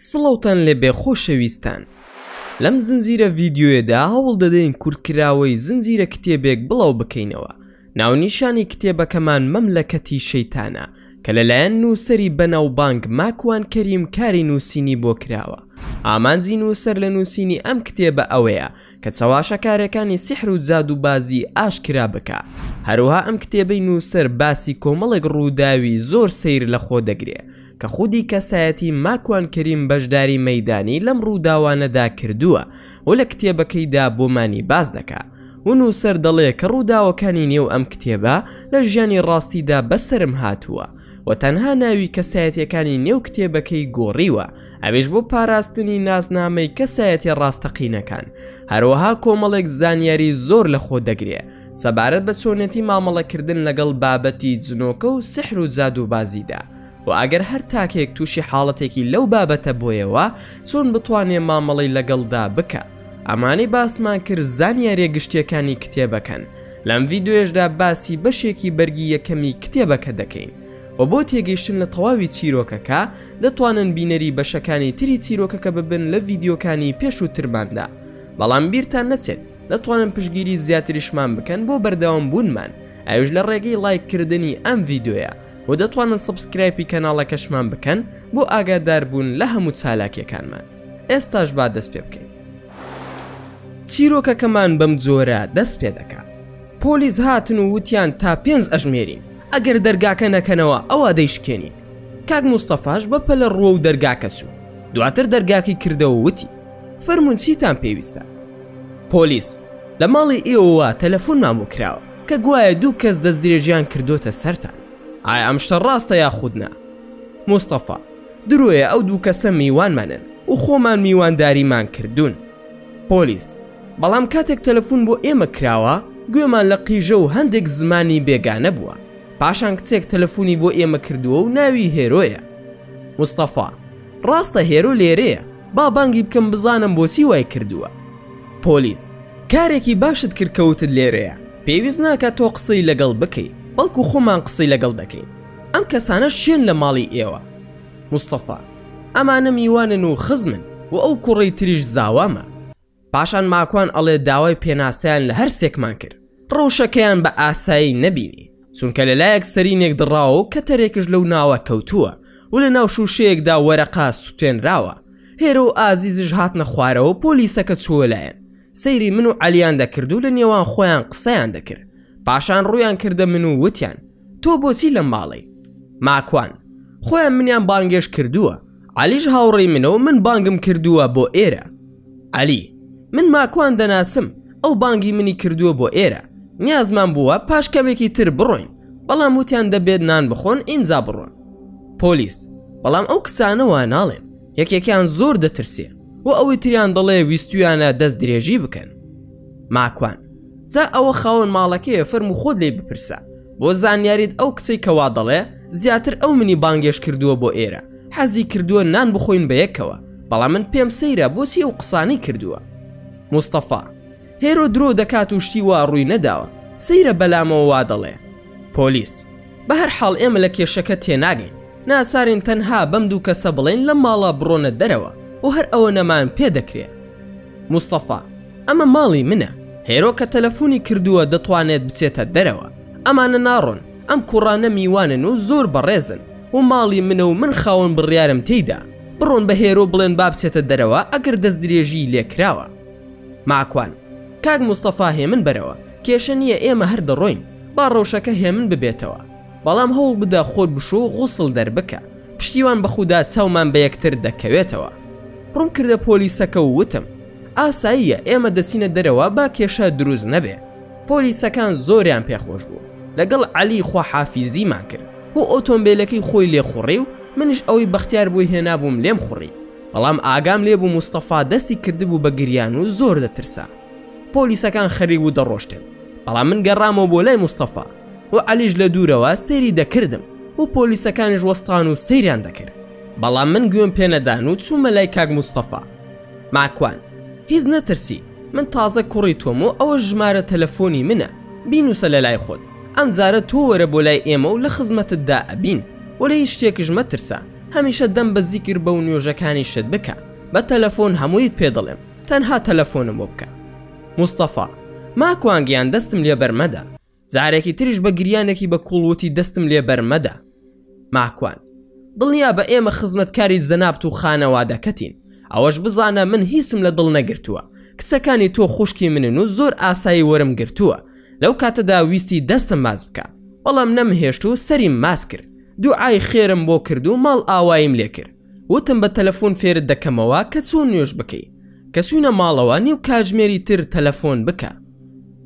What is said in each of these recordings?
سڵاوتان لێبێ خۆشەویستان لەم زنجیرە ڤیدیۆیەدا هەوڵ دەدەین کورتکراوەی زنجیرە کتێبێک بڵاو بکەینەوە ناونیشانی کتێبەکەمان مەملەکەتی شەیتانە کە لەلایەن نووسەری بەناوبانگ ماکوان کەریم کاری نووسینی بۆ کراوە ئامانجی نووسەر لە نووسینی ئەم کتێبە ئەوەیە کە چەواشەکارەکانی سیحر و جادووبازی ئاشکرا بکا هەروها ئەم کتێبەی نووسەر باسی کۆمەڵێک ڕووداوی زۆر سەیر لەخۆ دەگرێ کە خودی کەسایەتی ماکوان کەریم بەشداری مەیدانی لەم ڕووداوانەدا کردووە و لە کتێبەکەیدا بۆمانی باس دەکا و نووسەر دەڵێ کە ڕووداوەکانی نێو ئەم کتێبە لە ژیانی ڕاستیدا بەسەرم هاتووە و تەنها ناوی کەسایەتیەکانی نێو کتێبەکەی گۆڕیوە ئەویش بۆ پاراستنی نازنامەی کەسایەتیە ڕاستەقینەکان هەروەها کۆمەڵێک زانیاری زۆر لە خۆ دەگرێ سەبارەت بە چۆنێتی مامەڵەکردن لەگەڵ بابەتی جنۆکە و سحر و جادووبازیدا و ئەگەر هەر تاکێک تووشی حاڵەتێکی لەو بابەتە بۆیەوە چۆن بتوانێ مامەڵەی لەگەڵدا بکا ئەمانەی باسمان کرد زانیاریە گشتیەکانی کتێبەکەن لەم ڤیدیۆیەشدا باسی بەشێکی بەرگی یەکەمی کتێبەکە دەکەین و بۆ تێگەیشتن لە تەواوی چیرۆکەکە دەتوانن بینەری بەشەکانی تری چیرۆکەکە ببن لە ڤیدیۆکانی پێشووترماندا بەڵام بیرتان نەچێت دەتوانن پشتگیری زیاتریشمان بکەن بۆ بەردەوام بوونمان ئەویش لە ڕێگەی ڵایک کردنی ئەم ڤیدیۆیە و دەتوانن subscribe ی کەناڵەکەشمان بکەن بۆ ئاگاداربوون لە هەموو چالاکیەکانمان ئێستاش با دەست پێ بکەین. چیرۆکەکەمان بەم جۆرە دەست پێ دەکا پۆلیس هاتن و وتیان تا پێنج ئەژمێرین ئەگەر دەرگاکە نەکەنەوە ئەوا دەیشکێنین کاک مستەفاش بە پەلە ڕووە و دەرگاکە چوو دواتر دەرگاکەی کردەوە وتی فەرموون چیتان پێویستە پۆلیس لە ماڵی ئێوەوە تەلەفۆنمان بۆ کراوە کە گوایە دوو کەس دەستدرێژیان کردۆتە سەرتان ئایا ئەم شتە ڕاستە یاخود نا مستەفا درۆیە ئەو دوو کەسە میوانمانن و خۆمان میوانداریمان کردوون. پۆلیس، بەڵام کاتێک تەلەفون بۆ ئێمە کراوە گوێمان لە قیژە و هەندێک زمانی بێگانە بووە. پاشان کچێک تەلەفونی بۆ ئێمە کردووە و ناوی هێرۆیە. مستەفا، ڕاستە هێرۆ لێرەیە، با بانگی بکەم بزانم بۆچی وای کردووە. پۆلیس، کارێکی باشت کرد کە وتت لێرەیە، پێویست ناکات تۆ قسەی لەگەڵ بکەی، بەڵکو خۆمان قسەی لەگەڵ دەکەین. ئەم کەسانە شێن لە ماڵی ئێوە؟ مستەفا، ئەمانە میوانن و خزمن و ئەو کوڕەی تریش زاوامە. پاشان ماکوان ئەڵێ داوای پێناسەیان لە هەر سێکمان کرد، ڕەوشەکەیان بە ئاسایی نەبینی، چونکە لە لایەک سەرینێک دڕاوە و کەتەرێکش لەو ناوە کەوتووە و لە ناو شووشەیەکدا وەرەقە سوتێنراوە. هێرۆ و ئازیزیش هاتنە خوارەوە و پۆلیسەکە چووە لایان. سەیری من و عەلیان دەکرد و لە نێوان خۆیان قسەیان دەکرد. پاشان ڕوویان کردە من و وتیان، تۆ بۆچی لەم ماڵەی؟ ماکوان، خۆیان منیان بانگێشت کردووە، عەلیش هاوڕێی منە و من بانگم کردووە بۆ ئێرە. عەلی، من ماکوان دەناسم، ئەو بانگی منی کردووە بۆ ئێرە، نیازمان بووە پاش کەمێکی تر بڕۆین، بەڵام وتیان دەبێت نان بخۆن ئینجا بڕۆن. پۆلیس، بەڵام ئەو کچانە وا ناڵێن، یەکێکیان زۆر دەترسێ و ئەوی تریان دەڵێ ویستویانە دەست درێژی بکەن. ماکوان، جا ئەوە خاوەن ماڵەکەیە فەرموو خۆت لێی بپرسە. بۆ زانیاریت ئەو کچەی کە وا دەڵێ زیاتر ئەو منی بانگێشت کردووە بۆ ئێرە حەزی کردووە نان بخۆین بەیەکەوە بەڵام من پێم سەیرە بۆچی ئەو قسانەی کردووە مستەفا هێرۆ درۆ دەکات و شتی وا ڕووی نەداوە سەیرە بەلامەوە وا دەڵێ پۆلیس بە هەر حاڵ ئێمە لە کێشەکە تێناگەین ناچارین تەنها بەم دوو کەسە بڵێین لەم ماڵە بڕۆنە دەرەوە و هەر ئەوە نەمان پێ دەکرێ مستەفا ئەمە ماڵی منە، هێرۆ کە تەلەفونی کردووە دەتوانێت بچێتە دەرەوە، ئەمانە ناڕۆن، ئەم کوڕانە میوانن و زۆر بەڕێزن و ماڵی منە و من خاوەن بڕیارم تێیدا، بڕۆن بە هێرۆ بڵێن با بچێتە دەرەوە ئەگەر دەستدرێژیی لێکراوە. ماکوان، کاک مستەفا هێمن بەرەوە، کێشە نییە ئێمە هەر دەڕۆین، با ڕەوشەکە هێمن ببێتەوە، بەڵام هەوڵ بدە خۆت بشۆ و غوسڵ دەربکە، پشتیوان بە خودا چاومان بە یەکتر دەکەوێتەوە. ڕووم کردە پۆلیسەکە و وتم، ئاساییە ئێمە دەچینە دەرەوە با کێشە دروست نەبێ. پۆلیسەکان زۆریان پێ خۆش بوو. لەگەڵ عەلی خواحافیزیمان کرد و ئۆتۆمبێلەکەی خۆی لێ خوڕی و منیش ئەوەی بەختیار بۆی هێنابووم لێم خوڕی. بەڵام ئاگام لێ بوو مستەفا دەستی کردبوو بە گریان و زۆر دەترسا. پۆلیسەکان خەریک بوو دەڕۆشتن. بەڵام من گەڕامەوە بۆ لای مستەفا و عەلیش لە دوورەوە سەیری دەکردم و پۆلیسەکانیش وەستان و سەیریان دەکرد. بەڵام من گوێم پێ نەدان و چوومە لای کاک مستەفا. ماکوان، هیچ نەترسی، من تازە کوڕی تۆم و ئەوەش ژمارە تەلەفۆنی منە، بینووسە لەلای خۆت، ئەمجارە تۆ وەرە بۆ لای ئێمە و لە خزمەتتدا ئەبین، وە لە هیچ شتێکش مەترسە، هەمیشە دەم بە زیکر بە و نوێژەکانیشت بکە، بە تەلەفۆن هەموویت پێ دەڵێم، تەنها تەلەفۆنم بۆ بکە. مستەفا، ماکوان گیان دەستم لێ بەرمەدە. جارێکی تریش بە گریانێکی بە کوڵ وتی دەستم لێ بەرمەدە. ماکوان، دڵنیابە ئێمە خزمەتکاری جەنابت و خانەوادەکەتین، ئەوەش بزانە من هیچم لە دڵ نەگرتووە، کچەکانی تۆ خوشکی منن و زۆر ئاسایی وەرم گرتووە، لەو کاتەدا ویستی دەستم ماچ بکا، بەڵام نەمهێشت و سەریم ماچ کرد، دوعای خێرم بۆ کرد و ماڵئاواییم لێ کرد. وتم بە تەلەفۆن فێرت دەکەمەوە کە چۆن نوێژ بکەی، کە چوینە ماڵەوە نیو کاتژمێری تر تەلەفۆن بکە.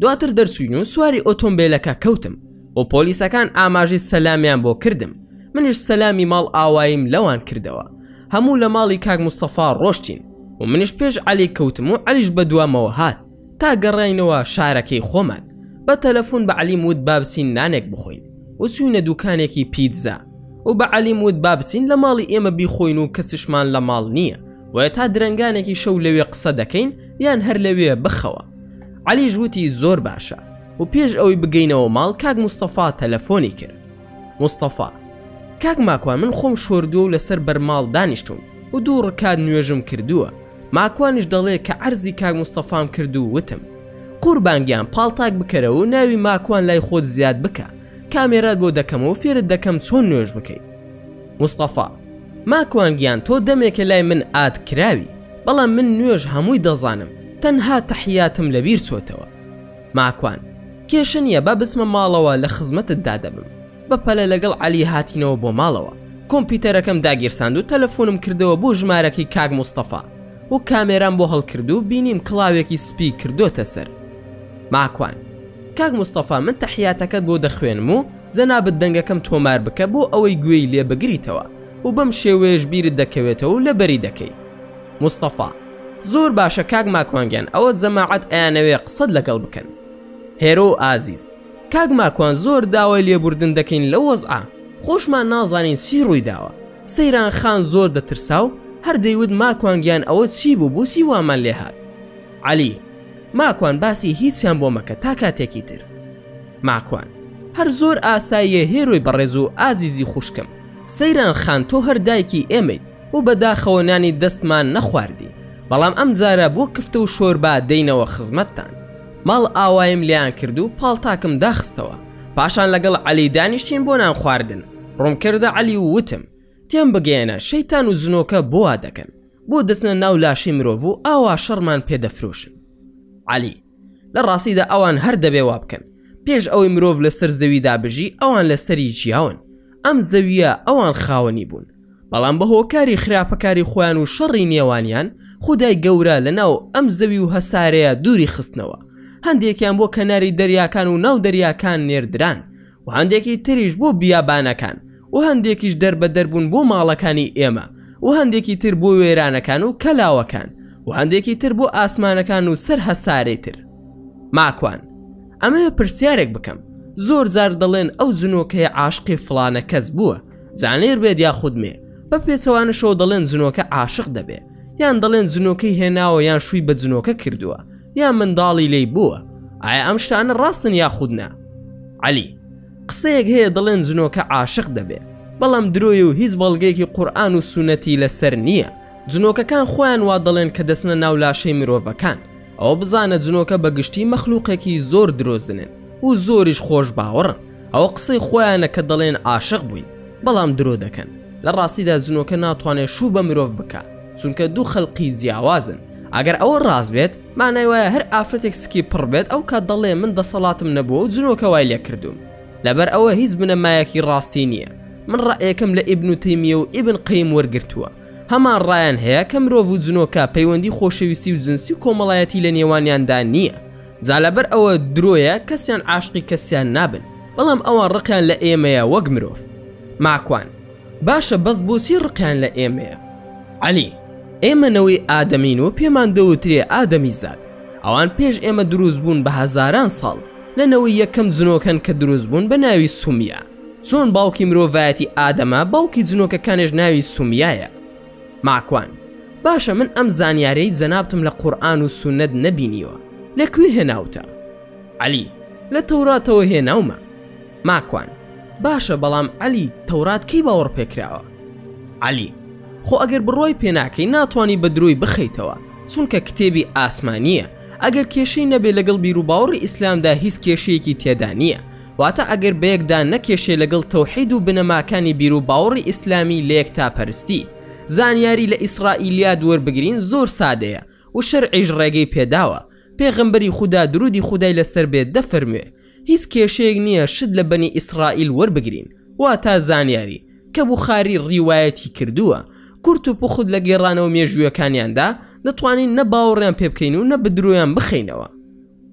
دواتر دەرچوین و سواری ئۆتۆمبێلەکە کەوتم و پۆلیسەکان ئاماژەی سەلامیان بۆ کردم، منیش سەلامی ماڵ ئاواییم لەوان کردەوە. هەموو لە ماڵی کاک مستەفا ڕۆشتین و منیش پێش عەلی کەوتم و عەلیش بە دوامەوە هات تا گەڕاینەوە شارەکەی خۆمان. بە تەلەفۆن بە عەلیم وت با بچین نانێک بخۆین و چوینە دوکانێکی پیتزا و بە عەلیم وت با بچین لە ماڵی ئێمە بیخۆین و کەسیشمان لە ماڵ نییە، بۆیە تا درەنگانێکی شەو لەوێ قسە دەکەین یان هەر لەوێ بخەوە. عەلیش وتی زۆر باشە و پێش ئەوەی بگەینەوە ماڵ کاک مستەفا تەلەفۆنی کرد. مستەفا، کاک ماکوان من خۆم شۆردووە و لەسەر بەرماڵ دانیشتووم و دوو ڕکات نوێژم کردووە، ماکوانیش دەڵێ کە عەرزی کاک مستەفام کرد و وتم قوربان گیان پاڵتاک بکەرەوە و ناوی ماکوان لای خۆت زیاد بکە، کامێرات بۆ دەکەم و فێرت دەکەم چۆن نوێژ بکەی. مستەفا، ماکوان گیان تۆ دەمێکە لای من ئاد کراوی، بەڵام من نوێژ هەمووی دەزانم تەنها تەحیاتم لەبیر چۆتەوە. ماکوان، کێشە نییە با بچمە ماڵەوە لە خزمەتتدا دەبم. بە پەلە لەگەڵ عەلی هاتینەوە بۆ ماڵەوە. کۆمپیوتەرەکەم داگیرساند و تەلەفۆنم کردەوە بۆ ژمارەکەی کاک مستەفا و کامێرام بۆ هەڵکرد و بینیم کڵاوێکی سپی کردۆتە سەر. ماکوان، کاک مستەفا من تەحیاتەکەت بۆ دەخوێنم و جەنابت دەنگەکەم تۆمار بکە بۆ ئەوەی گوێی لێ بگریتەوە و بەم شێوەیەش بیرت دەکەوێتەوە و لەبەری دەکەی. مستەفا، زۆر باشە کاک ماکوان گیان ئەوە جەماعەت ئەیانەوێ قسەت لەگەڵ بکەن. هێرۆ و ئازیز، کاک ماکوان زۆر داوای لێبوردن دەکەین لەو وەزعە، خۆشمان نازانین چی ڕوویداوە، سەیران خان زۆر دەترسا و هەر دەیوت ماکوان گیان ئەوە چی بوو بۆچی وامان لێهات؟ عەلی، ماکوان باسی هیچیان بۆ مەکە تا کاتێکی تر. ماکوان، هەر زۆر ئاساییە هێرۆی بەڕێز و ئازیزی خوشکم، سەیران خان تۆ هەر دایکی ئێمەیت و بەداخەوە نانی دەستمان نەخواردی، بەڵام ئەمجارە بۆ کفتە و شۆربا دێینەوە خزمەتتان. ماڵ ئاوایم لێیان کرد و پاڵتاکم داخستەوە، پاشان لەگەڵ عەلی دانیشتین بۆ نان خواردن، ڕووم کردە عەلی و وتم، تێم بگەیەنە شەیتان و جنۆکە بۆ وا دەکەن؟ بۆ دەچنە ناو لاشەی مرۆڤ و ئاوا شەڕمان پێ دەفرۆشن؟ عەلی، لە ڕاستیدا ئەوان هەر دەبێ وا بکەن، پێش ئەوەی مرۆڤ لەسەر زەویدا بژی ئەوان لەسەری ژیاون، ئەم زەوییە ئەوان خاوەنی بوون، بەڵام بە هۆکاری خراپەکاری خۆیان و شەڕی نێوانیان خودای گەورە لەناو ئەم زەوی و هەسارەیە دووری خستنەوە، هەندێکیان بۆ کەناری دەریاکان و ناو دەریاکان نێردران و هەندێکی تریش بۆ بیابانەکان و هەندێکیش دەربەدەر بوون بۆ ماڵەکانی ئێمە و هەندێکی تر بۆ وێرانەکان و کەلاوەکان و هەندێکی تر بۆ ئاسمانەکان و سەر هەسارەی تر. ماکوان، ئەمەوێ پرسیارێک بکەم، زۆر جار دەڵێن ئەو جنۆکەیە عاشقی فڵانە کەس بووە، جا نێر بێت یاخود مێ، بە پێچەوانەشەوە دەڵێن جنۆکە عاشق دەبێ، یان دەڵێن جنۆکەی هێناوە یان شووی بە جنۆکە کردووە یان منداڵی لێی بووە، ئایا ئەم شتانە ڕاستن یاخود نا؟ عەلی، قسەیەک هەیە دەڵێن جنۆکە عاشق دەبێ، بەڵام درۆیە و هیچ بەڵگەیەکی قورئان و سوننەتی لەسەر نییە، جنۆکەکان خۆیان وا دەڵێن کە دەچنە ناو لاشەی مرۆڤەکان، ئەوە بزانە جنۆکە بە گشتی مەخلوقێکی زۆر درۆزنن و زۆریش خۆش باوەڕن، ئەوە قسەی خۆیانە کە دەڵێن عاشق بووین، بەڵام درۆ دەکەن، لە ڕاستیدا جنۆکە ناتوانێت شوو بە مرۆڤ بکا، چونکە دوو خەلقی جیاوازن، ئەگەر ئەوە ڕاست بێت مانای وایە هەر ئافرەتێک سکی پڕ بێت ئەو کات دەڵێ من دەسەڵاتم نەبووە و جنۆکە وای لێ کردووم، لەبەر ئەوە هیچ بنەمایەکی ڕاستی نییە، من ڕەئیەکەم لە ئیبن تەیمیە و ئیبن قەیم وەرگرتووە، هەمان ڕایان هەیە کە مرۆڤ و جنۆکە پەیوەندی خۆشەویستی و جنسی و کۆمەڵایەتی لە نێوانیاندا نییە، جا لەبەر ئەوە درۆیە کەسیان عاشقی کەسیان نابن، بەڵام ئەوان ڕقیان لە ئێمەیە وەک مرۆڤ. ماکوان، باشە بەس بۆچی ڕقیان لە ئێمەیە؟ عەلی، ئێمە نەوەی ئادەمین و پێمان دەوترێ ئادەمیزاد، ئەوان پێش ئێمە دروست بوون بە هەزاران ساڵ، لە نەوەی یەکەم جنۆکەن کە دروست بوون بە ناوی سومیا، چۆن باوکی مرۆڤایەتی ئادەمە باوکی جنۆکەکانیش ناوی سومیایە. ماکوان. باشە من ئەم زانیارەی جەنابتم لە قورئان و سوننەت نەبینیوە لە کوێ هێناوتە؟ عەلی، لە تەوراتەوە هێناومە. ماکوان، باشە بەڵام عەلی تەورات کەی باوەڕ پێکراوە؟ عەلی، خۆ ئەگەر بڕوای پێ ناکەی ناتوانی بە درۆی بخەیتەوە چونکە کتێبی ئاسمانییە ئەگەر کێشەی نەبێ لەگەڵ بیروباوەڕی ئیسلامدا هیچ کێشەیەکی تێدا نییە واتە ئەگەر بەیەکدا نەکێشێ لەگەڵ تەوحید و بنەماکانی بیروباوەڕی ئیسلامی لە یەکتاپەرستی زانیاری لە ئیسرائیلیات وەربگرین زۆر سادەیە و شەرعیش ڕێگەی پێداوە پێغەمبەری خودا درودی خودای لەسەر بێت دەفەرموێ هیچ کێشەیەک نییە شت لە بەنی ئیسرائیل وەربگرین واتا زانیاری کە بوخاری ڕیوایەتی کردووە کورت و پوخت لە گێڕانەوە مێژوویەکانیاندا دەتوانین نە باوەڕیان پێ بکەین و نە بدرۆیان بخەینەوە.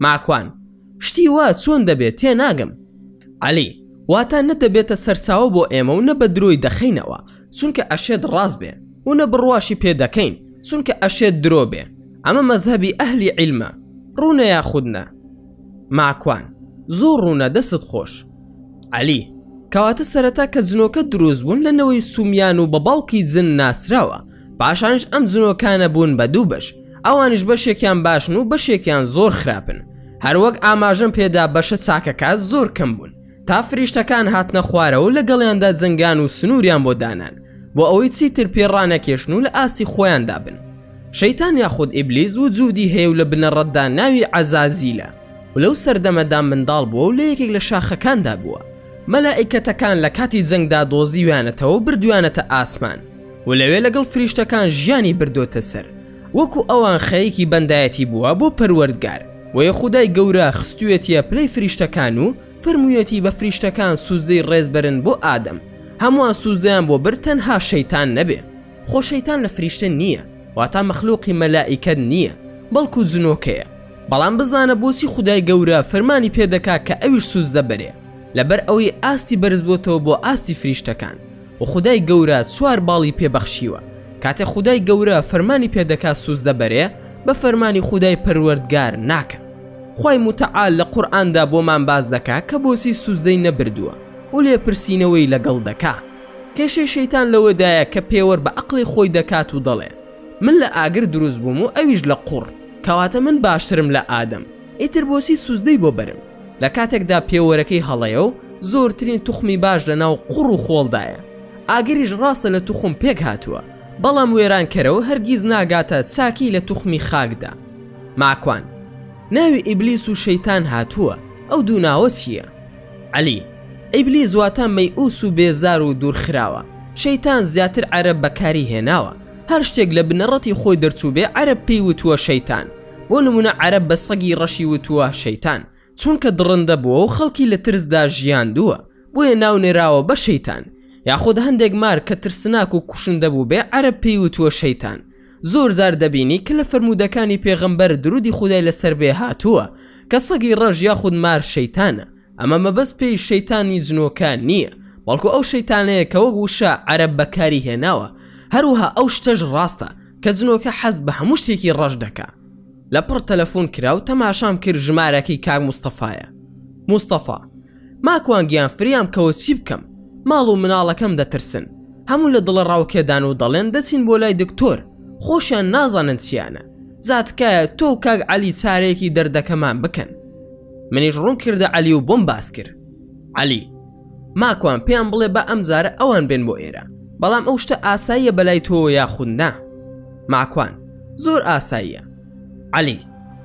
ماکوان، شتی وا چۆن دەبێ تێناگەم. عەلی، واتا نە دەبێتە سەرچاوە بۆ ئێمە و نە بە درۆی دەخەینەوە چونکە ئەشێت ڕاست بێ و نە بڕواشی پێ دەکەین چونکە ئەشێت درۆ بێ ئەمە مەزهەبی ئەهلی عیلمە ڕوونە یاخود نە؟ ماکوان، زۆر ڕوونە دەستت خۆش. عەلی، کەواتە سەرەتا کە جنۆکە دروست بوون لە نەوەی سومیان و بە باوکی جن ناسراوە پاشانیش ئەم جنۆکانە بوون بە دوو بەش ئەوانیش بەشێکیان باشن و بەشێکیان زۆر خراپن هەروەک ئاماژەم پێدا بەشە چاکەکە زۆر کەم بوون تا فریشتەکان هاتنە خوارەوە و لەگەڵیاندا جەنگان و سنووریان بۆ دانان بۆ ئەوەی چیتر پێ ڕانەکێشن و لە ئاستی خۆیاندا بن شەیتان یاخود ئیبلیس وجودی هەیە و لە بنەڕەتدا ناوی عەزازیلە و لەو سەردەمەدا منداڵ بووە و لە یەکێک لە شاخەکاندا بووە مەلائیکەتەکان لە کاتی جەنگدا دۆزیویانەتەوە و بردویانەتە ئاسمان و لەوێ لەگەڵ فریشتەکان ژیانی بردۆتە سەر وەکو ئەوان خەریکی بەندایەتی بووە بۆ پەروەردگار بۆیە خودای گەورە خستویەتیە پلەی فریشتەکان و فەرموویەتی بە فریشتەکان سوجدەی ڕێز بەرن بۆ ئادەم هەمووان سوجدەیان بۆ برد تەنها شەیتان نەبێ خۆ شەیتان لە فریشتە نییە واتا مەخلوقی مەلائیکەت نییە بەڵکو جنۆکەیە بەڵام بزانە بۆچی خودای گەورە فەرمانی پێ دەکا کە ئەویش سوجدە بەرێ لەبەر ئەوەی ئاستی بەرز بۆتەوە بۆ ئاستی فریشتەکان و خودای گەورە چوار باڵی پێ بەخشیوە کاتێ خودای گەورە فەرمانی پێ دەکا سوجدە بەرێ بە فەرمانی خودای پەروەردگار ناکا خوای متعال لە قورئاندا بۆمان باس دەکا کە بۆچی سوجدەی نەبردووە و لێپرسینەوەی لەگەڵ دەکا کێشەی شەیتان لەوەدایە کە پێوەر بە ئەقڵی خۆی دەکات و دەڵێ من لە ئاگر دروست بووم و ئەویش لە قوڕ کەواتە من باشترم لە ئادەم ئیتر بۆچی سوجدەی بۆ بەرم لە کاتێکدا پێوەرەکەی هەڵەیە و زۆرترین توخمی باش لە ناو قوڕ و خۆڵدایە ئاگریش ڕاستە لە توخم پێک هاتووە بەڵام وێرانکەرە و هەرگیز ناگاتە چاکی لە توخمی خاکدا ماکوان ناوی ئیبلیس و شەیتان هاتووە ئەو دوو ناوە چییە؟ عەلی، ئیبلیس واتە مەیئوس و بێزار و دوورخراوە، شەیتان زیاتر عەرەب بەکاری هێناوە، هەر شتێک لە بنەڕەتی خۆی دەرچووبێ عەرەب پێی وتووە شەیتان، بۆ نموونە عەرەب بە سەگی ڕەشی وتووە شەیتان، چونکە دڕندە بووە و خەڵکی لە ترسدا ژیاندووە، بۆیە ناو نراوە بە شەیتان. یاخود هەندێک مار کە ترسناک و کوشندە بووبێ عەرەب پێی وتووە شەیتان. زۆر جار دەبینی کە لە فەرموودەکانی پێغەمبەر درودی خودای لەسەر بێ هاتووە کە سەگی ڕەش یاخود مار شەیتانە، ئەمە مەبەست پێی شەیتانی جنۆکە نییە بەڵکو ئەو شەیتانەیە کە وەک وشە عەرەب بەکاری هێناوە، هەروەها ئەو شتەش ڕاستە کە جنۆکە حەز بە هەموو شتێکی ڕەش دەکا. لەپڕ تەلەفون کرا و تەماشام کرد ژمارەکەی کاک مستەفایە. مستەفا. ماکوان گیان فریام کەوە چی بکەم ماڵ و مناڵەکەم دەترسن هەموو لە دڵە ڕاوکێدان و دەڵێن دەچین بۆ لای دکتۆر خۆشیان نازانن چیانە جا تکایە تۆ و کاک عەلی چارەیەکی دەردەکەمان بکەن منیش ڕووم کردە عەلی و بۆم باس کرد عەلی ماکوان پێیان بڵێ با ئەم جارە ئەوان بێن بۆ ئێرە بەڵام ئەو شتە ئاساییە بەلای تۆوە یاخود نا ماکوان زۆر ئاساییە عەلی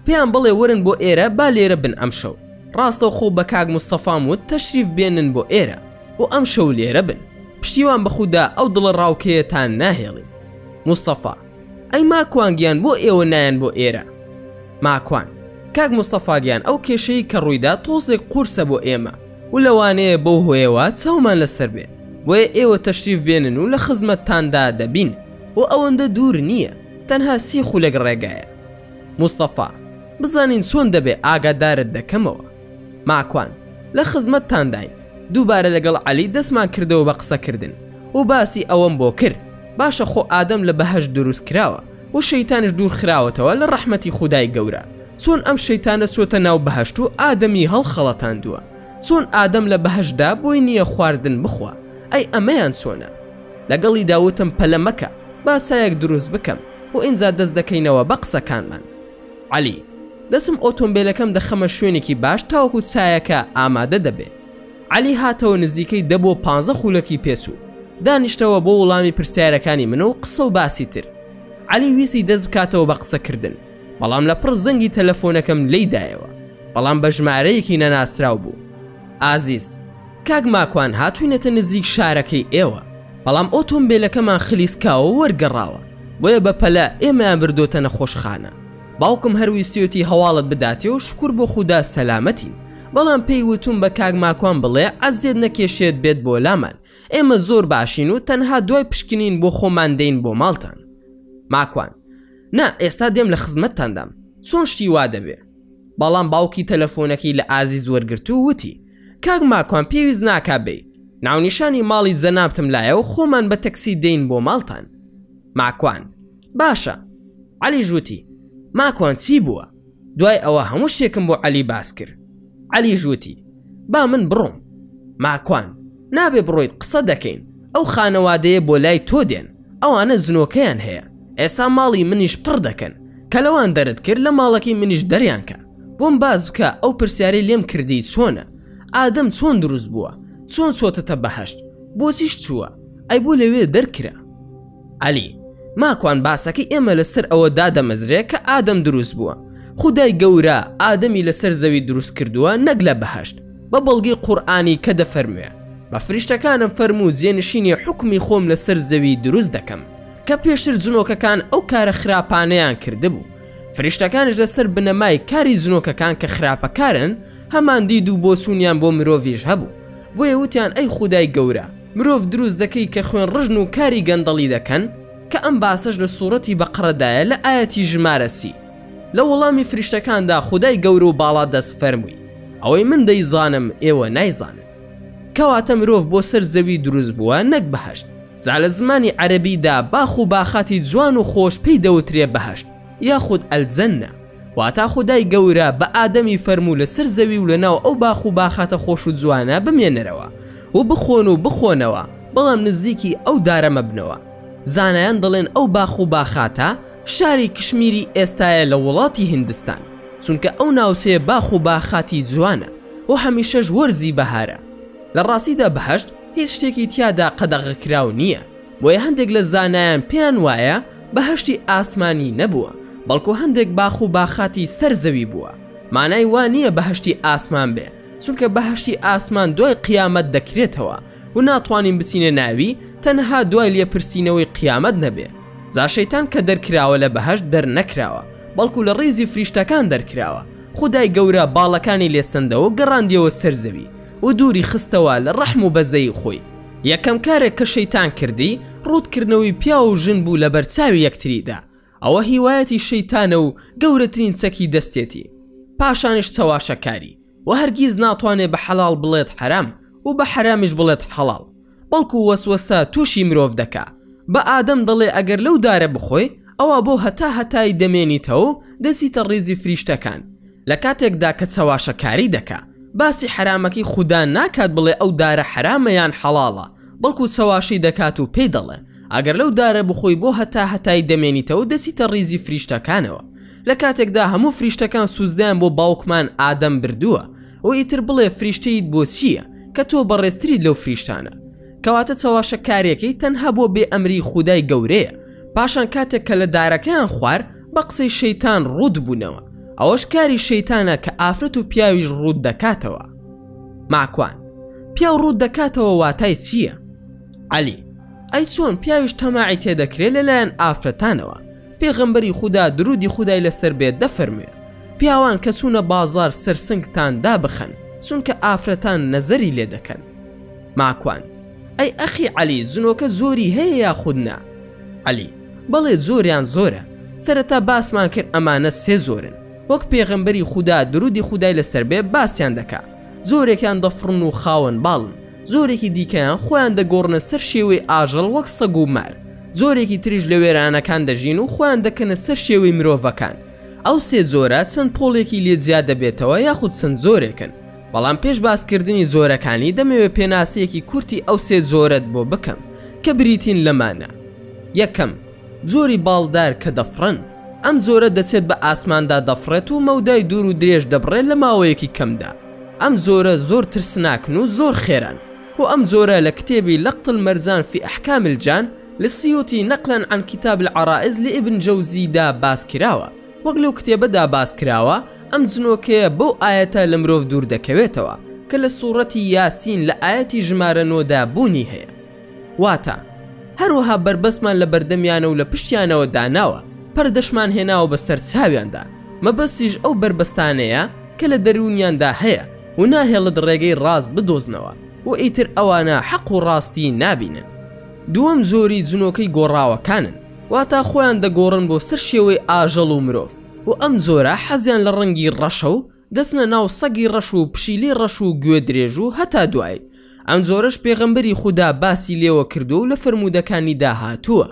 پێیان بڵێ وەرن بۆ ئێرە با لێرە بن ئەمشەو ڕاستەوخۆ بە کاک مستەفام وت تەشریف بێنن بۆ ئێرە و ئەمشەو لێرە بن پشتیوان بە خودا ئەو دڵە ڕاوکێیەتان ناهێڵین مستەفا ئەی ماکوان گیان بۆ ئێوە نایەن بۆ ئێرە ماکوان کاک مستەفا گیان ئەو کێشەی کە ڕوویدا تۆزێک قورسە بۆ ئێمە و لەوانەیە بەو هۆیەوە چاومان لەسەر بێ بۆیە ئێوە تەشریف بێنن و لە خزمەتتاندا دەبین و ئەوەندە دوور نییە تەنها سی خولەک ڕێگایە مستەفا بزانین چۆن دەبێ ئاگادارت دەکەمەوە. ماکوان، لە خزمەتتانداین. دووبارە لەگەڵ عەلی دەستمان کردەوە بە قسەکردن و باسی ئەوەم بۆ کرد، باشە خۆ ئادەم لە بەهەشت دروست کراوە و شەیتانیش دوور خراوەتەوە لە ڕەحمەتی خودای گەورە، چۆن ئەم شەیتانە چۆتە ناو بەهەشت و ئادەمی هەڵخەڵەتاندووە؟ چۆن ئادەم لە بەهەشتدا بۆی نییە خواردن بخوا؟ ئەی ئەمەیان چۆنە؟ لەگەڵیدا وتم پەلە مەکە با چایەک دروست بکەم. و ئینجا دەست دەکەینەوە بە قسەکانمان. عەلی، دەچم ئۆتۆمبێلەکەم دەخەمە شوێنێکی باش تاوەکو چایەکە ئامادە دەبێ. عەلی هاتەوە نزیکەی دە بۆ پانزە خولەکی پێچوو. دانیشتەوە بۆ وڵامی پرسیارەکانی من و قسە و باسی تر. عەلی ویستی دەست بکاتەوە بە قسەکردن، بەڵام لەپڕ زەنگی تەلەفۆنەکەم لێی دایەوە، بەڵام بە ژمارەیەکی نەناسراو بوو. ئازیز، کاک ماکوان هاتووینەتە نزیک شارەکەی ئێوە، بەڵام ئۆتۆمبێلەکەمان خلیسکاوە و وەرگەڕاوە، بۆیە بە پەلە ئێمەیان بردۆتە نەخۆشخانە. باوکم هەر ویستویەتی هەواڵت بداتێ و شوکور بۆ خودا سەلامەتین، بەڵام پێی وتوم بە کاک ماکوان بڵێ عەزێت نەکێشێت بێت بۆ لامان، ئێمە زۆر باشین و تەنها دوای پشکنین بۆ خۆمان دێین بۆ ماڵتان. ماکوان، نا ئێستا دێم لە خزمەتتاندام، چۆن شتی وا دەبێ؟ بەڵام باوکی تەلەفۆنەکەی لە ئازیز وەرگرت و وتی، کاک ماکوان پێویست ناکا بێی، ناونیشانی ماڵی جەنابتم لایە و خۆمان بە تەکسی دێین بۆ ماڵتان. ماکوان، باشە. عەلیش وتی، ماکوان چی بووە؟ دوای ئەوە هەموو شتێکم بۆ عەلی باس کرد. عەلیش وتی، با من بڕۆم. ماکوان، نابێ بڕۆیت قسە دەکەین، ئەو خانەوادەیە بۆ لای تۆ دێن، ئەوانە جنۆکەیان هەیە، ئێستا ماڵی منیش پڕ دەکەن، کە لەوان دەرت کرد لە ماڵەکەی منیش دەریان کە. بۆم باس بکە ئەو پرسیارەی لێم کردی چۆنە؟ ئادەم چۆن دروست بووە؟ چۆن چۆتەتە بەهەشت؟ بۆچیش چووە؟ ئەی بۆ لەوێ دەرکرا؟ عەلی، ماکوان باسەکەی ئێمە لەسەر ئەوە دادەمەزرێ کە ئادەم دروست بووە، خودای گەورە ئادەمی لەسەر زەوی دروست کردووە نەک لە بەهەشت، بە بەڵگەی قورئانی کە دەفەرموێ، بە فریشتەکانم فەرموو جێنشینی حوکمی خۆم لەسەر زەوی دروست دەکەم، کە پێشتر جنۆکەکان ئەو کارە خراپانەیان کردبوو، فریشتەکانیش لەسەر بنەمای کاری جنۆکەکان کە خراپەکارن هەمان دید و بۆچوونیان بۆ مرۆڤیش هەبوو، بۆیە وتیان ئەی خودای گەورە مرۆڤ دروست دەکەی کە خوێن ڕژن و کاری گەندەڵی دەکەن، کە ئەم باسەش لە سوڕەتی بەقەرەدایە لە ئایەتی ژمارە 30. لە وەڵامی فریشتەکاندا خودای گەورە و باڵادەست فەرمووی، ئەوەی من دەیزانم ئێوە نایزانن. کەواتە مرۆڤ بۆ سەر زەوی دروست بووە نەک بەهەشت، جا لە زمانی عەرەبیدا باخ و باخاتی جوان و خۆش پێی دەوترێ بەهەشت یاخود الجنە، واتا خودای گەورە بە ئادەمی فەرموو لەسەر زەوی و لەناو ئەو باخ و باخاتە خۆش و جوانە بمێنەرەوە و بخۆن و بخۆنەوە بەڵام نزیکی ئەو دارە مەبنەوە. زانایان دەڵێن ئەو باخ و باخاتە شاری کشمیری ئێستایە لە وڵاتی هیندستان، چونکە ئەو ناوچەیە باخ و باخاتی جوانە و هەمیشەش وەرزی بەهارە. لە ڕاستیدا بەهەشت هیچ شتێکی تیادا قەدەغەکراو نییە، بۆیە هەندێک لە زانایان پێیان وایە بەهەشتی ئاسمانی نەبووە، بەڵکو هەندێک باخ و باخاتی سەر زەوی بووە. مانای وا نییە بەهەشتی ئاسمان بێ، چونکە بەهەشتی ئاسمان دوای قیامەت دەکرێتەوە و ناتوانین بچینە ناوی تەنها دوای لێپرسینەوەی قیامەت نەبێ. جا شەیتان کە دەرکراوە لە بەهەشت دەرنەکراوە، بەڵکو لە ڕیزی فریشتەکان دەرکراوە، خودای گەورە باڵەکانی لێسەندەوە و گەڕاندیەوە سەر زەوی و دووری خستەوە لە ڕەحم و بەزەیی خۆی. یەکەم کارێک کە شەیتان کردی ڕووتکردنەوەی پیاو و ژن بوو لەبەر چاوی یەکتریدا، ئەوە هیوایەتی شەیتانە و گەورەترین چەکی دەستێتی، پاشانیش چەواشەکاری، وە هەرگیز ناتوانێ بە حەڵاڵ بڵێت حەرام و بە حەرامیش بڵێت حەڵاڵ، بەڵکو وەسوەسە توشی مرۆڤ دەکا، بە ئادەم دەڵێ ئەگەر لەو دارە بخۆی ئەوا بۆ هەتا هەتایی دەمێنیتەوە و دەچیتە ڕیزی فریشتەکان، لە کاتێکدا کە چەواشەکاری دەکا باسی حەرامەکەی خودا ناکات بڵێ ئەو دارە حەرامە یان حەڵاڵە، بەڵکو چەواشەی دەکات و پێی دەڵێ ئەگەر لەو دارە بخۆی بۆ هەتا هەتایی دەمێنیتەوە دەچیتە ڕیزی فریشتەکانەوە، لە کاتێکدا هەموو فریشتەکان سوزدەیان بۆ باوکمان ئادەم بردووە و ئیتر بڵێ فریشتەیت بۆ چییە کە تۆ بەڕێزتریت لەو فریشتانە؟ کەواتە چەواشەکاریەکەی تەنها بۆ بێ ئەمری خودای گەورەیە. پاشان کاتێک کە لە دارەکەیان خوار بە قسەی شەیتان ڕووت بوونەوە، ئەوەش کاری شەیتانە کە ئافرەت و پیاویش ڕووت دەکاتەوە. ماکوان، پیاو ڕووت دەکاتەوە واتای چییە؟ عەلی، ئەی چۆن پیاویش تەماعی تێدەکرێ لەلایەن ئافرەتانەوە؟ پێغەمبەری خودا درودی خودای لەسەر بێت دەفەرموێ، پیاوان کە چوونە بازاڕ سەرسنگتان دابخەن، چونکە ئافرەتان نەزەری لێ دەکەن. ماکوان، ئەی ئەخی عەلی جنۆکە جۆری هەیە یاخود نا؟ عەلی، بەڵێ جۆریان زۆرە، سەرەتا باسمان کرد ئەمانە سێ جۆرن، وەک پێغەمبەری خودا درودی خودای لەسەر بێ باسیان دەکا، جۆرێکیان دەفڕن و خاوەن باڵن، جۆرێکی دیکەیان خۆیان دەگۆڕنە سەر شێوەی ئاژەڵ وەک سەگ و مار، جۆرێکی تریش لە وێرانەکان دەژین و خۆیان دەکەنە سەر شێوەی مرۆڤەکان. ئەو سێ جۆرە چەند پۆڵێکی لێ جیا دەبێتەوە یاخود چەند جۆرێکن، بەڵام پێش باسکردنی جۆرەکانی دەمەوێت پێناسەیەکی کورتی ئەو سێ جۆرەت بۆ بکەم کە بریتین لەمانە، یەکەم. جۆری باڵدار کە دەفڕن، ئەم جۆرە دەچێت بە ئاسماندا دەفڕێت و مەودای دوور و درێژ دەبڕێت لە ماوەیەکی کەمدا. ئەم جۆرە زۆر ترسناکن و زۆر خێران و ئەم جۆرە لە کتێبی لقط المرجان فی احکام الجان للسیوطی نقلا عن کتاب العرائض لابن جوزی دا باس کراوە. وەک لەو کتێبەدا باس کراوە ئەم جنۆکەیە بەو ئایەتە لە مرۆڤ دوور دەکەوێتەوە کە لە سوڕەتی یاسین لە ئایەتی ژمارە نۆ دا بوونی هەیە. واتە، هەروەها بەربەستمان لە بەردەمیانە و لە پشتیانەوە داناوە، پەردەشمان هێناوە بەسەر چاویاندا، مەبەستیش ئەو بەربەستانەیە کە لە دەروونیاندا هەیە و ناهێڵت ڕێگەی ڕاست بدۆزنەوە و ئیتر ئەوانە حەق و ڕاستی نابینن. دووەم جۆری جنۆکەی گۆڕاوەکانن، واتە خۆیان دەگۆڕن بۆ سەر شێوەی ئاژەڵ و مرۆڤ و ئەم جۆرە حەزیان لە ڕەنگی ڕەشە و دەچنە ناو سەگی ڕەش و پشیلەی ڕەش و گوێ درێژ و هەتا دوایی، ئەم جۆرەش پێغەمبەری خودا باسی لێوە کردووە و لە فەرموودەکانیدا هاتووە.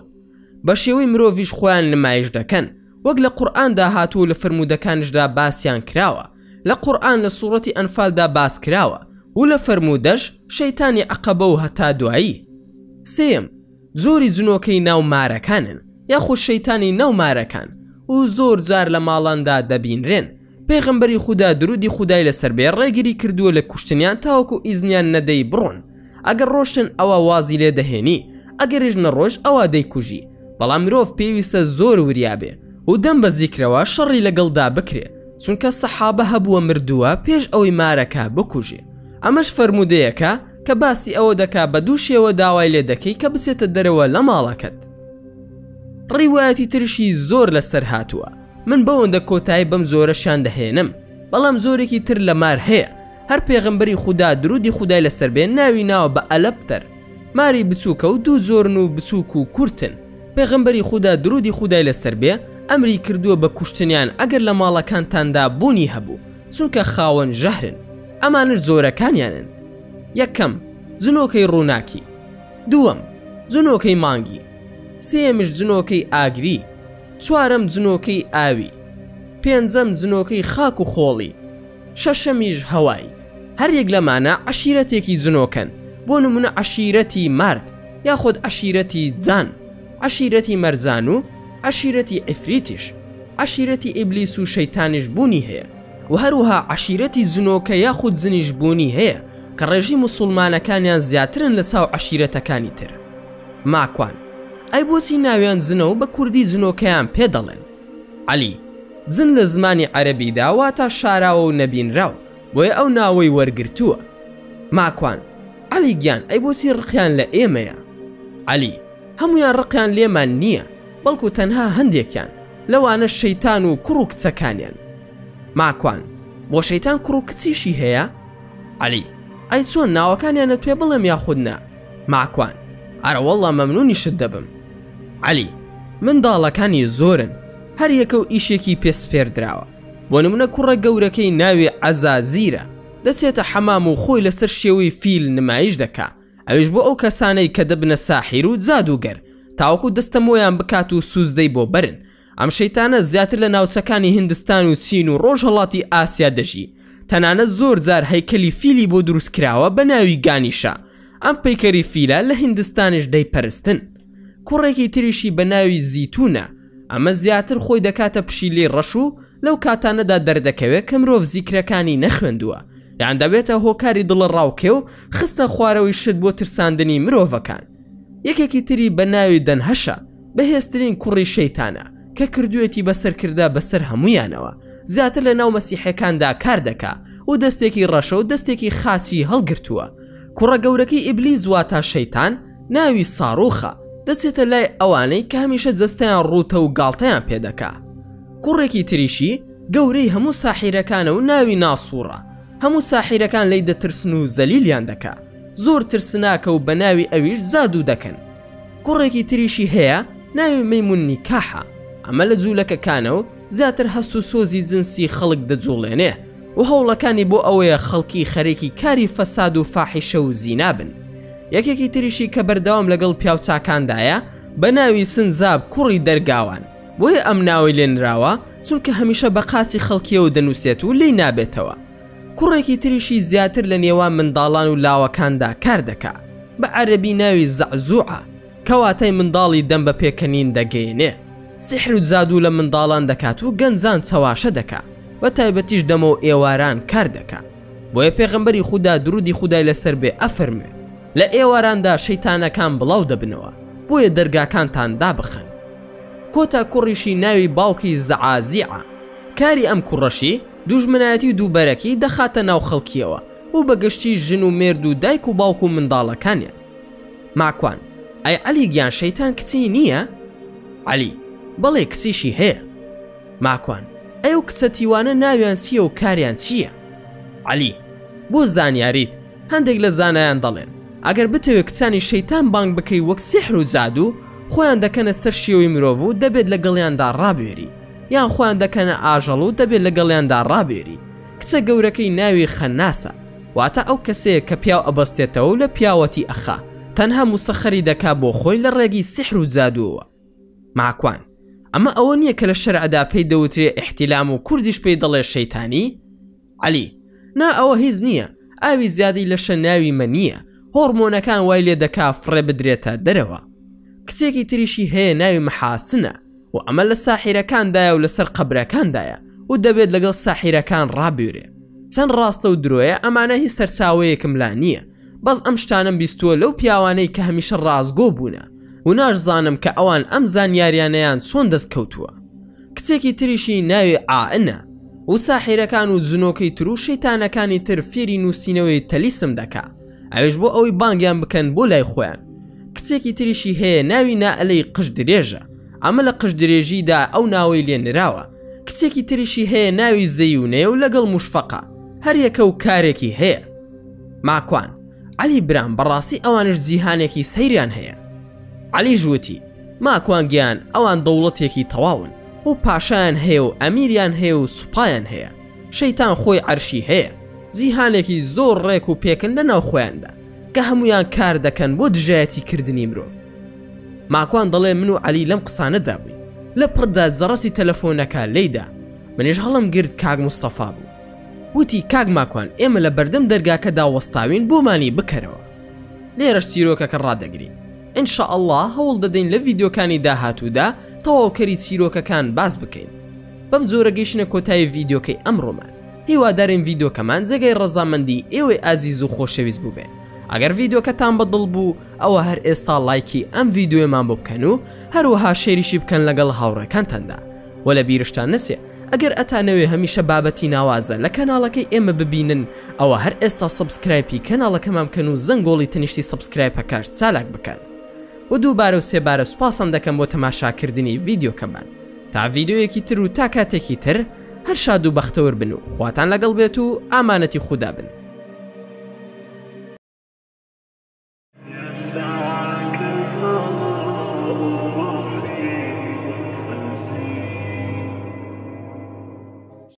بە شێوەی مرۆڤیش خۆیان نمایش دەکەن، وەک لە قورئاندا هاتووە و لە فەرموودەکانیشدا باسیان کراوە، لە قورئان لە سوڕەتی ئەنفالدا باس کراوە و لە فەرموودەش شەیتانی عەقەبە و هەتا دوایی. سێیەم، جۆری جنۆکەی ناو مارەکانن یاخود شەیتانی ناو مارەکان و زۆر جار لە ماڵاندا دەبینرێن، پێغەمبەری خودا درودی خودای لەسەر بێ ڕێگری کردووە لە کوشتنیان تاوەکو ئیزنیان نەدەی بڕۆن، ئەگەر ڕۆشتن ئەوا وازی لێ دەهێنی ئەگەریش نەڕۆشت ئەوا دەیکوژی، بەڵام مرۆڤ پێویستە زۆر وریا بێ و دەم بە زیکرەوە شەڕی لەگەڵدا بکرێ، چونکە سەحابە هەبووە مردووە پێش ئەوەی مارەکە بکوژێ، ئەمەش فەرموودەیەکە کە باسی ئەوە دەکا بە دوو شێوە داوای لێ دەکەی کە بچێتە دەرەوە لە ماڵەکەت. ڕیوایەتی ترشی زۆر لەسەر هاتووە من بەوەندە کۆتایی بەم جۆرەشیان دەهێنم، بەڵام جۆرێکی تر لە مار هەیە هەر پێغەمبەری خودا درودی خودای لەسەر بێ ناوی ناوە بە ئەلەبتەر، ماری بچووکە و دوو جۆرن و بچووک و کورتن، پێغەمبەری خودا درودی خودای لەسەر بێ ئەمری کردووە بە کوشتنیان ئەگەر لە ماڵەکانتاندا بوونی هەبوو چونکە خاوەن ژەهرن، ئەمانەش جۆرەکانیانن. یەکەم، جنۆکەی ڕووناکی. دووەم، جنۆکەی مانگی. سێیەمیش جنۆکەی ئاگری. چوارەم جنۆکەی ئاوی. پێنجەم جنۆکەی خاک و خۆڵی. شەشەمیش هەوای. هەر یەک لەمانە عەشیرەتێکی جنۆکەن، بۆ نمونە عەشیرەتی مارد یاخود عەشیرەتی جان، عەشیرەتی مەرجان و عەشیرەتی عیفریتیش. عەشیرەتی ئیبلیس و شەیتانیش بوونی هەیە. و هەروەها عەشیرەتی جنۆکە یاخود جنیش بوونی هەیە کە ڕێژەی موسوڵمانەکانیان زیاترن لە چاو عەشیرەتەکانی تر. ماکوان، ئەی بۆچی ناویان جنە و بە کوردی جنۆکەیان پێ دەڵێن؟ عەلی، جن لە زمانی عەرەبیدا واتا شاراوە و نەبینراو، بۆیە ئەو ناوەی وەرگرتووە. ماکوان، عەلی گیان ئەی بۆچی ڕقیان لە ئێمەیە؟ عەلی، هەموویان ڕقیان لێمان نییە، بەڵکو تەنها هەندێکیان، لەوانەش شەیتان و کوڕ و کچەکانیان. ماکوان، بۆ شەیتان کوڕ و کچیشی هەیە؟ عەلی، ئەی چۆن ناوەکانیانت پێ بڵێم یاخود نا؟ ماکوان، ئەرەوەڵڵا مەمنونیشت دەبم. عەلی، منداڵەکانی زۆرن، هەر یەکە و ئیشێکی پێ سپێردراوە. بۆ نمونە کوڕە گەورەکەی ناوی عەزازیرە، دەچێتە حەمام و خۆی لەسەر شێوەی فیل نمایش دەکا، ئەویش بۆ ئەو کەسانەی کە دەبنە ساحیر و جادووگەر، تاوەکو دەستەمۆیان بکات و سوزدەی بۆ بەرن. ئەم شەیتانە زیاتر لە ناوچەکانی هیندستان و چین و ڕۆژهەڵاتی ئاسیا دەژی، تەنانەت زۆر جار هەیکەلی فیلی بۆ دروست کراوە بە ناوی گانیشا، ئەم پەیکەری فیلە لە هیندستانیش دەیپەرستن. کوڕێکی تریشی بە ناوی زیتونە، ئەمە زیاتر خۆی دەکاتە پشیلەی ڕەش و لەو کاتانەدا دەردەکەوێت کە مرۆڤ زیکرەکانی نەخوێندووە یان دەبێتە هۆکاری دڵەڕاوکێ و خستنە خوارەوەی شت بۆ ترساندنی مرۆڤەکان. یەکێکی تری بە ناوی دەنهەشە، بەهێزترین کوڕی شەیتانە کە کردوویەتی بە سەرکردە بەسەر هەموویانەوە، زیاتر لە ناو مەسیحیەکاندا کار دەکا و دەستێکی ڕەشە و دەستێکی خاچی هەڵگرتووە. کوڕە گەورەکەی ئیبلیس واتا شەیتان ناوی ساڕوخە، دەچێتە لای ئەوانەی کە هەمیشە جەستەیان ڕووتە و گاڵتەیان پێ دەکا. کوڕێکی تریشی گەورەی هەموو ساحیرەکانە و ناوی ناسوڕە، هەموو ساحیرەکان لێی دەترسن و زەلیلیان دەکا، زۆر ترسناکە و بە ناوی ئەویش جادوو دەکەن. کوڕێکی تریشی هەیە ناوی مەیمون نیکاحە، ئەمە لە جوولەکەکانە و زیاتر هەست و سۆزی جنسی خەڵک دەجوڵێنێ و هەوڵەکانی بۆ ئەوەیە خەڵکی خەرێکی کاری فەساد و فاحیشە و زینا بن. یەکێکی تریشی کە بەردەوام لەگەڵ پیاوچاکاندایە بە ناوی سنجاب کوڕی دەرگاوان، بۆیە ئەم ناوەی لێ نراوە چونکە هەمیشە بە قاچی خەڵکیەوە دەنووسێت و لێی نابێتەوە. کوڕێکی تریشی زیاتر لە نێوان منداڵان و لاوەکاندا کار دەکا، بە عەرەبی ناوی زەعزوعە. کە واتای منداڵی دەم بە پێکەنین دەگەیەنێ. سیحر و جادوو لە منداڵان دەکات و گەنجان چەواشە دەکا، بە تایبەتیش دەمەو ئێواران کار دەکا. بۆیە پێغەمبەری خودا درودی خودای لەسەر بێ ئەفەرموێ، لە ئێواراندا شەیتانەکان بڵاو دەبنەوە، بۆیە دەرگاکانتان دابخەن. کۆتا کوڕیشی ناوی باوکی زەعازیعە. کاری ئەم کوڕەشی دوژمنایەتی و دووبەرەکی دەخاتە ناو خەڵکیەوە و بە گشتی ژن و مێرد و دایک و باوک و منداڵەکانیان. ماکوان، ئەی عەلی گیان شەیتان کچی نییە؟ عەلی، بەڵێ کچیشی هەیە. ماکوان، ئەی ئەو کچە تیوانە ناویان چییە و کاریان چییە؟ عەلی، بۆ زانیاریت هەندێک لە زانایان دەڵێن ئەگەر بتەوێت کچانی شەیتان بانگ بکەی وەک سیحر و جادوو خۆیان دەکەنە سەر شێوەی مرۆڤ و دەبێت لەگەڵیاندا ڕابوێری یان خۆیان دەکەنە ئاژەڵ و دەبێت لەگەڵیاندا ڕابوێری کچە گەورەکەی ناوی خەناسە واتە ئەو کەسەیە کە پیاو ئەبەستێتەوە و لە پیاوەتی ئەخا تەنها موسەخەری دەکا بۆ خۆی لە ڕێگی سیحر و جادووەوە ماکوان ئەمە ئەوە نییە کە لە شەرعدا پێی دەوترێ ئیحتیلام و کوردیش پێی دەڵێ شەیتانی؟ عەلی، نا ئەوە هیچ نییە، ئاوی زیادەی لەشە ناوی مەنییە، هۆڕمۆنەکان وای لێ دەکا فڕێ بدرێتە دەرەوە. کچێکی تریشی هەیە ناوی محاسنە و ئەمە لە ساحیرەکاندایە و لەسەر قەبرەکاندایە و دەبێت لەگەڵ ساحیرەکان ڕابوێرێ. چەند ڕاستە و درۆیە ئەمانە هیچ سەرچاوەیەکم لا نییە، بەس ئەم شتانەم بیستووە لەو پیاوانەی کە هەمیشە ڕاستگۆ بوونە و ناشزانم کە ئەوان ئەم زانیاریانەیان چۆن دەست کەوتووە. کچێکی تریشی ناوی عائنە و ساحیرەکان و جنۆکەی تر و شەیتانەکانی تر فێری نووسینەوەی تەلیسم دەکا ئەویش بۆ ئەوەی بانگیان بکەن بۆ لای خۆیان کچێکی تریشی هەیە ناوی نائلەی قژ درێژە ئەمە لە قژ درێژیدا ئەو ناوەی لێ نراوە کچێکی تریشی هەیە ناوی زەیونەیە و لەگەڵ موشفەقە هەریەکە و کارێکی هەیە ماکوان عەلی برام بەڕاستی ئەوانش جیهانێکی سەیریان هەیە عەلیش وتی، ماکوان گیان ئەوان دەوڵەتێکی تەواون و پاشایان هەیە و ئەمیریان هەیە و سوپایان هەیە، شەیتان خۆی عەرشی هەیە، جیهانێکی زۆر ڕێک و پێکن لە ناو خۆیاندا کە هەموویان کار دەکەن بۆ دژایەتی کردنی مرۆڤ. ماکوان دەڵێ من و عەلی لەم قسانەدا بووین لە پڕدا جەڕەسی تەلەفۆنەکە لێیدا، منیش هەڵم گرت کاک مستەفا بوو. وتی کاک ماکوان ئێمە لە بەردەم دەرگاکەدا وەستاوین بۆمانی بکەرەوە. لێرەش چیرۆکەکە ڕادەگرین ان شاء اللە هەوڵ دەدەین لە ڤیدیۆکانی داهاتوودا تەواوکەری چیرۆکەکان باس بکەین بەم جۆرە گەیشتنە کۆتایی ڤیدیۆکەی ئەمڕۆمان هیوادارین ڤیدیۆکەمان جێگای ڕەزامەندی ئێوەی ئازیز و خۆشەویست بووبێ ئەگەر ڤیدیۆکەتان بەدڵ بوو ئەوە هەر ئێستا ڵایکی ئەم ڤیدیۆیەمان بۆ بکەن و هەروەها share یشی بکەن لەگەڵ هاوڕێکانتاندا وە لە بیرشتان نەچێ ئەگەر ئەتانەوێ هەمیشە بابەتی ناوازە لە کەناڵەکەی ئێمە ببینن ئەوە هەر ئێستا subscribe ی کەناڵەکەمان بکەن و زەنگۆڵی تەنیشتی subscribe ەکەش چالاک بکەن وە دووبارە و سێبارە سوپاستان دەکەم بۆ تەماشاکردنی ڤیدیۆکەمان تا ڤیدیۆیەکی تر و تا کاتێکی تر هەر شاد و بەختەوەر بن و خواتان لەگەڵ بێت و ئامانەتی خودا بن. يسعك الفضاء.